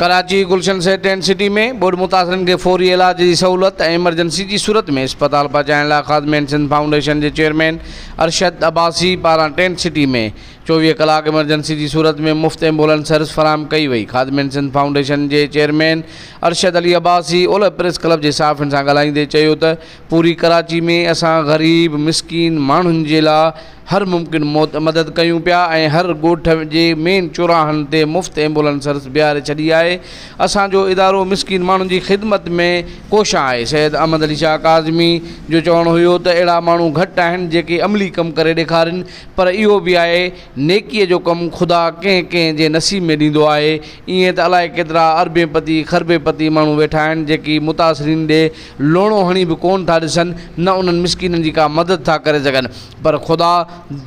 ڪراچي، گلشن سيٺ tent city ۾ ٻوڏ متاثرن کي فوري علاج جي سهولت ۽ ايمرجنسي جي صورت ۾ اسپتال پهچائڻ لاء خادمين سنڌ فائونڊيشن جي چيئرمين ارشد عباسي پاران ٽينٽ سٽي ۾ 24 ڪلاڪ ايمرجنسي جي صورت ۾ مفت ايمبولنس سروس فراهم ڪئي وئي. خادمين سنڌ فائونڊيشن جي چيئرمين ارشد علي عباسي اولهه پريس ڪلب جي صحافين سان ڳالهائيندي چيو ته پوري ڪراچي ۾ اسان غريب مسڪين ماڻهن جي لا هر ممڪن مدد ڪيون پيا ۽ هر ڳوٺ جي مين چوراهن تي مفت ايمبولنس سروس بيهاري ڇڏي آهي اسان جو ادارو مسڪين ماڻهن جي خدمت ۾ ڪوشان آهي سيد احمد علي شاهه ڪاظمي جو چوڻ هيو ته اهڙا ماڻهو گهٽ آهن جيڪي عملي ڪم ڪري ڏيکارين پر اهو به آهي نيڪيء جو ڪم خدا ڪنهن ڪنهن جي نصيب ۾ ڏيندو آهي ائين ته الائي ڪيترا اربين پتي خربين پتي ماڻهو ويٺا آهن جيڪي متاثرين ڏي لوڻو هڻي به ڪونه ٿا ڏسن، نه انهن مسڪينن جي ڪا مدد ٿا ڪري سگهن. پر خدا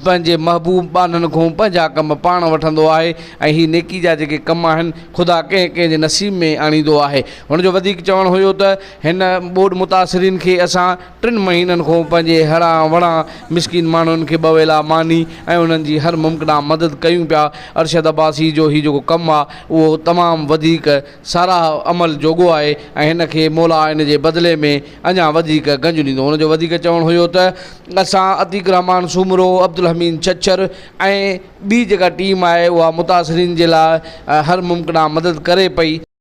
پنهنجي محبوب ٻانهن کون پنهنجا ڪم پاڻ وٺندو آهي ۽ هي نيڪي جا جيڪي ڪم آهن، خدا ڪنهن ڪنهن جي نصيب ۾ آڻيندو آهي. هن جو وڌيڪ چوڻ هيو ته هن ٻوڏ متاثرين کي اسان ٽن مهينن کون پنهنجي هڙان وڙان مسڪين ماڻهن کي ٻه ويلا ماني ۽ انهن جي هر ممڪنه مدد ڪيون پيا. ارشد عباسي جو هي جيڪو ڪم آ اهو تمام وڌيڪ ساراهه عمل جوڳو آهي ۽ هن کي مولا ان جي بدلي ۾ اڃا وڌيڪ گنج ڏيندو. هن جو وڌيڪ چوڻ هيو ته اسان عتيق الرحمان سومرو، عبدالحميد ڇڇر ۽ ٻي جيڪا ٽيم آهي اها متاثرين جي لاء هر ممڪنه مدد ڪري پئي.